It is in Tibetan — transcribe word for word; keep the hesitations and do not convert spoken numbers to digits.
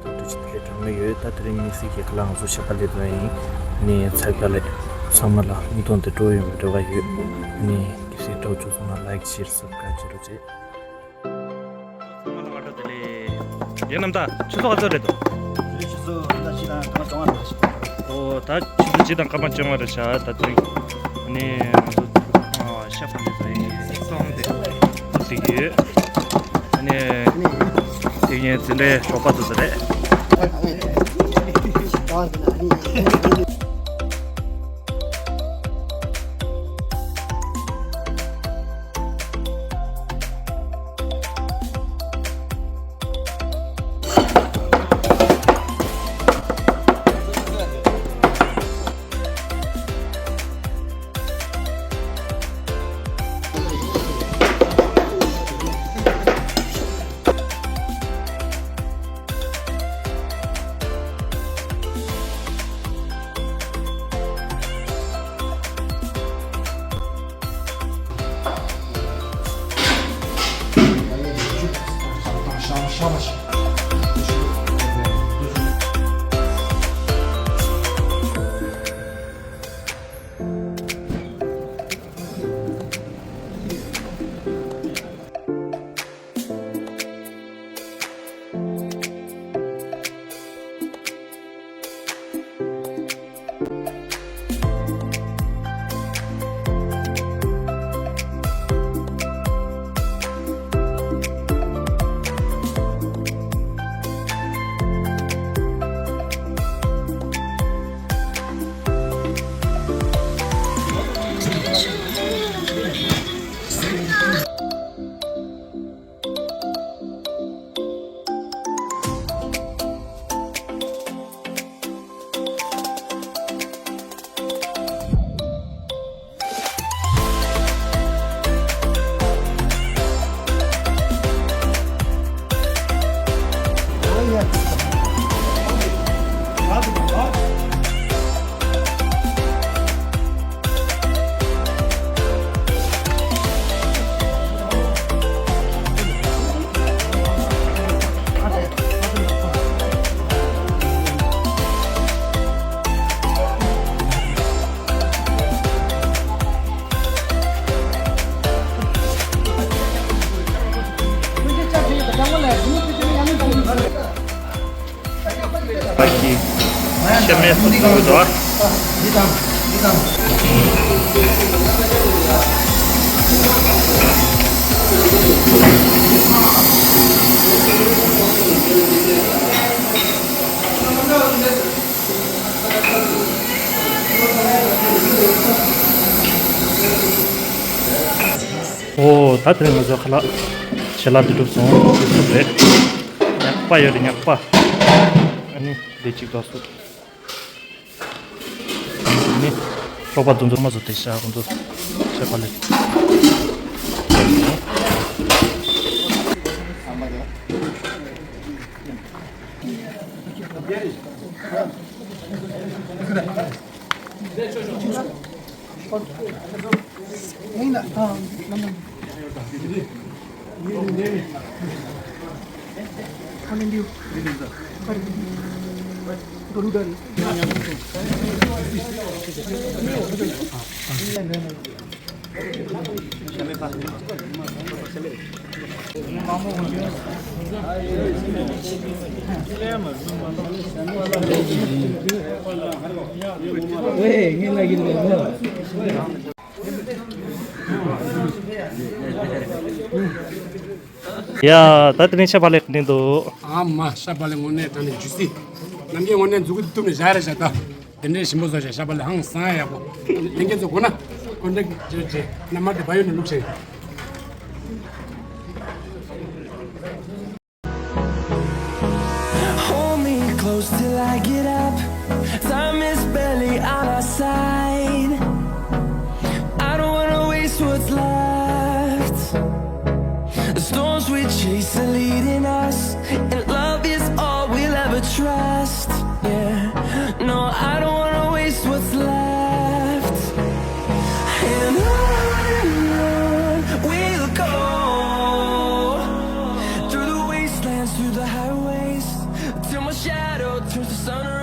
དང་དུས་ཆེན་དེ་ལས་གྲངས་མེད་ཡོད། ད་དེ་རིང་གཉིས་གསེས་ཀྱི་ཁ་ལག་ང་ཚོ་ཤ་བག་ལེབ་དང་ཡིན་ནས་ཚལ་པ་ལས་ཚང་མ་ལ་མིག་མཐོང་དེ་སྤྲོ་ཡོང་བའི་རེ་བ་ཡོད། ནས་གལ་སྲིད་སྤྲོ་བཅུག་སོང་ན་ལའིག་ཤེར་སབ་སི་ཀ་རའིབ་བྱེད་རོགས་བྱེད། ཚང་མ་ལ་སྔ་དྲོ་བདེ་ལེགས། ཡེ་རྣམ་དག་ཆུ་ཚོད་ག་ཚོད་རེད་འདུག་ཆུ་ཚོད་ད་གཅིག་དང་སྐར་མ་བཅོ་ལྔ་རེད། ཨོ་ད་ཆུ་ཚོད་གཅིག་དང་སྐར་མ་བཅོ་ལྔ་རེད་ཤག་ད་དེ་རིང་ནས་ང་ཚོ་ཤ་བག་ལེབ་དང་ཡིན་སོང་སྟེ་ཐུག་ཡོད། ཨ་ནི་དེ་ཡིན་འཛིན་གྲྭའི་ཞོགས་པ་དུས་ཚོད་རེད། ཨ་ཤི། ཤ་མེད་སུ་བཙོང་གི་འདུག་ཨ། ཨོ་ད་དེ་རིང་ང་ཚོའི་ཁ་ལག་ཞལ་ལག་འདི་གྲུབ་སོང་། འདི་གྲུབ་རེད། ཉག་པ་ཡོད་རེད་ཉག་པ། ཨ་ནི་འདི་གཅིག་ཏོག་སུ། ནི་གྲོགས་པ་དུ་འཛོམས་མ་བཟོ་དེ་ཤ་ཁོང་ཚོ་ཤ་པ་ལེ། ཡ། ད་དེ་རིང་ཤ་བག་ལེབ་ནས་འདུག་ཨ་མ་ཤ་བག་ལེབ་དངོས་གནས་དྲང་གནས་ཇུ་སི། ནམ་རྒྱུན་དངོས་གནས་མཛུབ་གུ་བཏུམས་ནས་བཞག་རེད་བཞག་ད། དེ་འདྲའི་ཞིམ་པོ་བཟོ་བྱས་ཤ་བག་ལེབ་ཧང་སང་ཡག་པོ། ལྷན་རྒྱས་ཚོ་དགོས་ན་ཀོན་ཊེག་བྱེད་བྱེད། རྣམ་པ་དེ་བ་ཡོད་ནས་བླུགས་བྱས། Hold me close till I get up. Time is barely on our side. I don't wanna waste what's left. The storms we chase are leading us, and love is all we'll ever trust. Yeah, no, I don't wanna waste what's left. And on and on we'll go, through the wastelands, through the highways, Till my shadow turns to sun